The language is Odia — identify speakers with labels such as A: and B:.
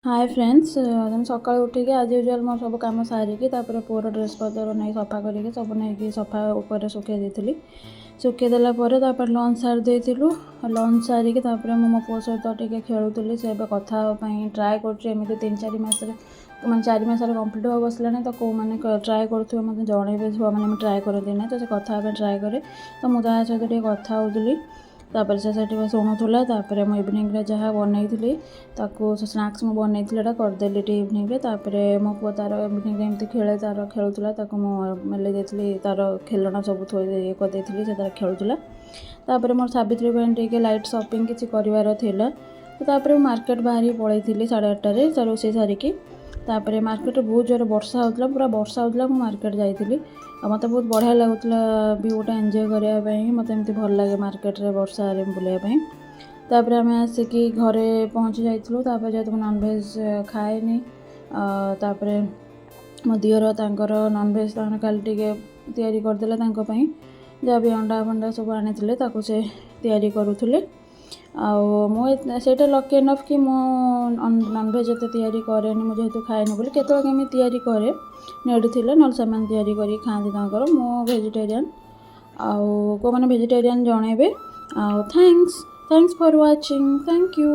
A: ହାଏ ଫ୍ରେଣ୍ଡସ୍, ମୁଁ ସକାଳୁ ଉଠିକି ଆଜ୍ ୟୁଜୁଆଲ୍ ମୋର ସବୁ କାମ ସାରିକି, ତାପରେ ପୁଅର ଡ୍ରେସ୍ ପତ୍ର ନେଇ ସଫା କରିକି, ସବୁ ନେଇକି ସଫା ଉପରେ ଶୁଖେଇ ଦେଇଥିଲି। ଶୁଖେଇ ଦେଲା ପରେ ତାପରେ ଲଞ୍ଚ ସାରି ଦେଇଥିଲୁ। ଲଞ୍ଚ ସାରିକି ତାପରେ ମୁଁ ମୋ ପୁଅ ସହିତ ଟିକେ ଖେଳୁଥିଲି। ସେ ଏବେ କଥା ହେବା ପାଇଁ ଟ୍ରାଏ କରୁଛି। ଏମିତି 3-4 ମାସରେ, ମାନେ 4 ମାସରେ କମ୍ପ୍ଲିଟ୍ ହେବାକୁ ବସିଲାଣି। ତ କେଉଁମାନେ ଟ୍ରାଏ କରୁଥିବେ, ମୋତେ ଜଣେଇବେ, ଛୁଆମାନେ ଟ୍ରାଏ କରନ୍ତି ନାହିଁ। ତ ସେ କଥା ହେବା ପାଇଁ ଟ୍ରାଏ କରେ, ତ ମୁଁ ତା ସହିତ ଟିକେ କଥା ହେଉଥିଲି। ତାପରେ ସେ ସେଠି ଶୁଣୁଥିଲା। ତାପରେ ମୁଁ ଇଭିନିଂରେ ଯାହା ବନେଇଥିଲି, ତାକୁ ସେ ସ୍ନାକ୍ସ ମୁଁ ବନେଇଥିଲି, ଏଇଟା କରିଦେଲି ଟିକେ ଇଭିନିଂରେ। ତାପରେ ମୋ ପୁଅ ତାର ଇଭିନିଂରେ ଏମିତି ଖେଳେ, ତାର ଖେଳୁଥିଲା। ତାକୁ ମୁଁ ମେଲେଇ ଦେଇଥିଲି, ତାର ଖେଳଣା ସବୁ ଥୋଇ ଇଏ କରିଦେଇଥିଲି, ସେ ତାର ଖେଳୁଥିଲା। ତାପରେ ମୋର ସାବିତ୍ରୀ ପାଇଁ ଟିକେ ଲାଇଟ୍ ସପିଂ କିଛି କରିବାର ଥିଲା। ତ ତାପରେ ମୁଁ ମାର୍କେଟ ବାହାରିକି ପଳେଇଥିଲି 8:30ରେ ତା ରୋଷେଇ ସାରିକି। ତାପରେ ମାର୍କେଟରେ ବହୁତ ଜୋରେ ବର୍ଷା ହେଉଥିଲା, ପୁରା ବର୍ଷା ହେଉଥିଲା। ମୁଁ ମାର୍କେଟ ଯାଇଥିଲି ଆଉ ମୋତେ ବହୁତ ବଢ଼ିଆ ଲାଗୁଥିଲା ଭିଉଟା ଏନ୍ଜୟ କରିବା ପାଇଁ। ମୋତେ ଏମିତି ଭଲ ଲାଗେ ମାର୍କେଟରେ ବର୍ଷାରେ ବୁଲିବା ପାଇଁ। ତାପରେ ଆମେ ଆସିକି ଘରେ ପହଞ୍ଚି ଯାଇଥିଲୁ। ତାପରେ ଯେହେତୁ ମୁଁ ନନଭେଜ୍ ଖାଏନି, ତାପରେ ମୋ ଦିଅର ତାଙ୍କର ନନଭେଜ୍ ତାଙ୍କର କାଲି ଟିକେ ତିଆରି କରିଦେଲେ ତାଙ୍କ ପାଇଁ। ଯାହା ବି ଅଣ୍ଡା ଫଣ୍ଡା ସବୁ ଆଣିଥିଲେ, ତାକୁ ସେ ତିଆରି କରୁଥିଲେ। ଆଉ ମୁଁ ସେଇଟା ଲକି ଏନଫ୍ କି ମୁଁ ନନଭେଜ୍ ଏତେ ତିଆରି କରେନି। ମୁଁ ଯେହେତୁ ଖାଏନି ବୋଲି କେତେବେଳେ କେମିତି ତିଆରି କରେ ନେଡ଼ି ଥିଲେ, ନହେଲେ ସେମାନେ ତିଆରି କରିକି ଖାଆନ୍ତି ତାଙ୍କର। ମୁଁ ଭେଜିଟେରିଆନ୍। ଆଉ କେଉଁମାନେ ଭେଜିଟେରିଆନ୍ ଜଣେଇବେ। ଆଉ thanks for watching, thank you.